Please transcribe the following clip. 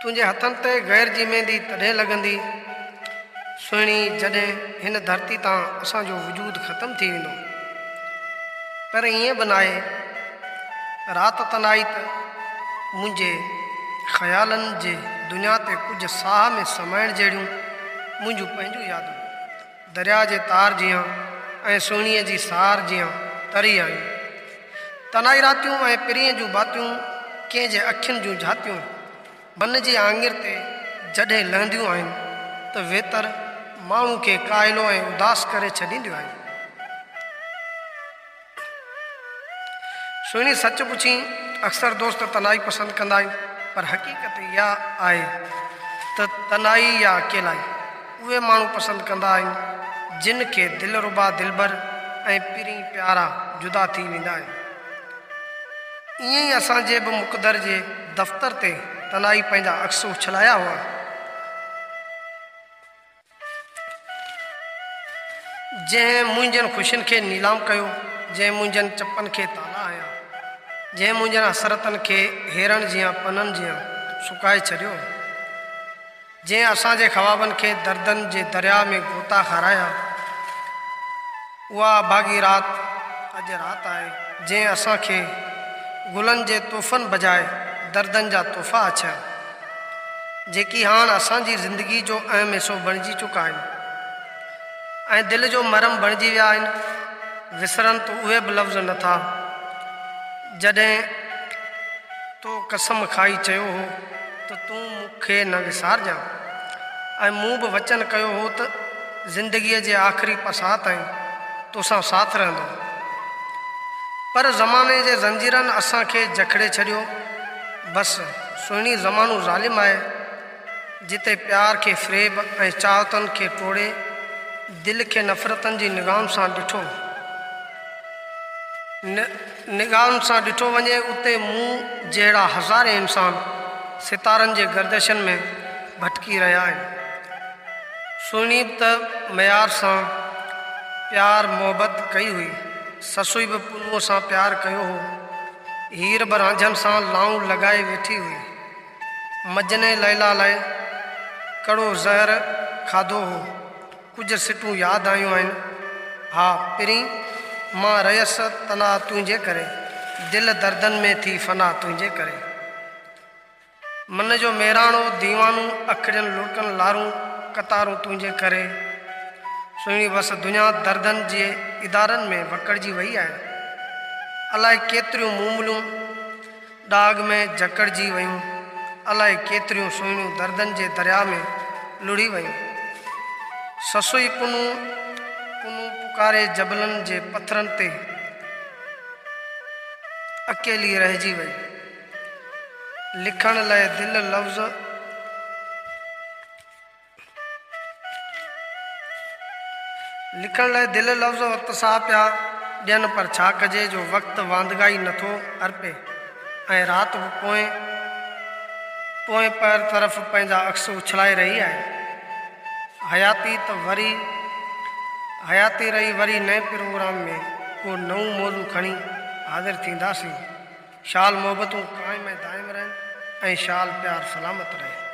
تنهنجي هٿن تي غير جي ميندي تڏهن لڳندي سهڻي جڏهن هن ڌرتي تان اسان جو وجود ختم ٿي ويندو. پر ائين به ناهي. رات تنهائي ته منهنجي خيالن جي دنيا تي ڪجهه ساهه ۾ سمائڻ جهڙيون منهنجون پنهنجون يادون درياء جي تار جيان ۽ سهڻيء جي سار جيان تري آيون. تنهائي راتيون ۽ پرينء جون باتيون، ڪنهن جي اکين جون جهاتيون من جي آڱر تي جڏهن لهنديون آهن ته ويتر ماڻهو کي ڪاهلو ۽ اداس ڪري ڇڏينديون آهن. سهڻي سچ پڇين اڪثر دوست تنهائي پسند ڪندا آهن پر حقيقت اها آهي ته تنهائي يا اڪيلائي اهي ماڻهو پسند ڪندا آهن جن کي دلربا دلبر ۽ پرين پيارا جدا ٿي ويندا آهن. ائين ئي اسان جي به مقدر جي دفتر تي تنهائي پنهنجا عڪس اڇلايا هئا. جنهن منهنجن خوشين کي نيلام ڪيو، جنهن منهنجن چپن کي تالا هنيا، جنهن منهنجن حسرتن کي هيرن جيان پنن جيان سڪائي ڇڏيو، جنهن اسان جي خوابن کي دردن جي درياء ۾ غوطا کارايا، اها اڀاڳي رات اڄ رات آهي، جنهن اسان کي گلن جي تحفن بجاء دردن جا تحفا آڇيا. جيڪي هاڻ اسان جي زندگي جو اهم حصو بڻجي چڪا آهن ۽ دل جو مرهم بڻجي ويا آهن، وسرن ته اهي به لفظ نه ٿا، جڏهن تو قسم کائي چيو هو ته تون مون کي نه وسارجان ۽ مون به وچن ڪيو هو ته زندگيء جي آخري پساهه تائين توسان ساٿ رهندو. پر زماني جي زنجيرن اسان کي جڪڙي ڇڏيو. بس سهڻي زمانو ظالم آهي جتي پيار کي فريب ۽ چاهتن کي ٽوڙي دل کي نفرتن جي نگاهن سان ڏٺو نگاهن سان ڏٺو وڃي اتي مون جهڙا هزارين انسان ستارن جي گردشن ۾ ڀٽڪي رهيا آهن. سهڻي به ته ميار سان پيار محبت ڪئي هئي. سسئي به پنهونء سان پيار ڪيو هو. هير به رانجهن سان لائون لڳائي ويٺي هئي. مجني ليلا لاء ڪڙو زهر کاڌو هو. ڪجهه سٽون ياد آيون آهن. ها پرين، مان رهيس تنها تنهنجي ڪري. دل دردن ۾ ٿي فنا تنهنجي ڪري. من جو ميراڻو ديوانو اکڙين لڙڪن لارون قطارون تنهنجي ڪري سهڻي بس دنيا دردن جي ادارن ۾ وڪڙجي وئي آهي الائي ڪيتريون موملون ڏاگهه ۾ جڪڙجي ويون الائي ڪيتريون سهڻيون دردن جي درياء ۾ لڙهي ويون سسئي پنهون پنهون پڪاري جبلن جي پٿرن تي اڪيلي رهجي وئي. لکڻ لئه دل لفظ لکڻ لئه دل لفظ اتساهه پيا ڏين پر ڇا ڪجي جو وقت واندڪائي نٿو ارپي ۽ رات به پوئين پوئين پهر طرف پنهنجا عڪس اڇلائي رهي آهي. حياتي ته وري حياتي رهي وري نئين پروگرام ۾ ڪو نئون موضوع کڻي حاضر ٿينداسين. شال محبتون قائم ۽ دائم رهن ۽ شال پيار سلامت رهي.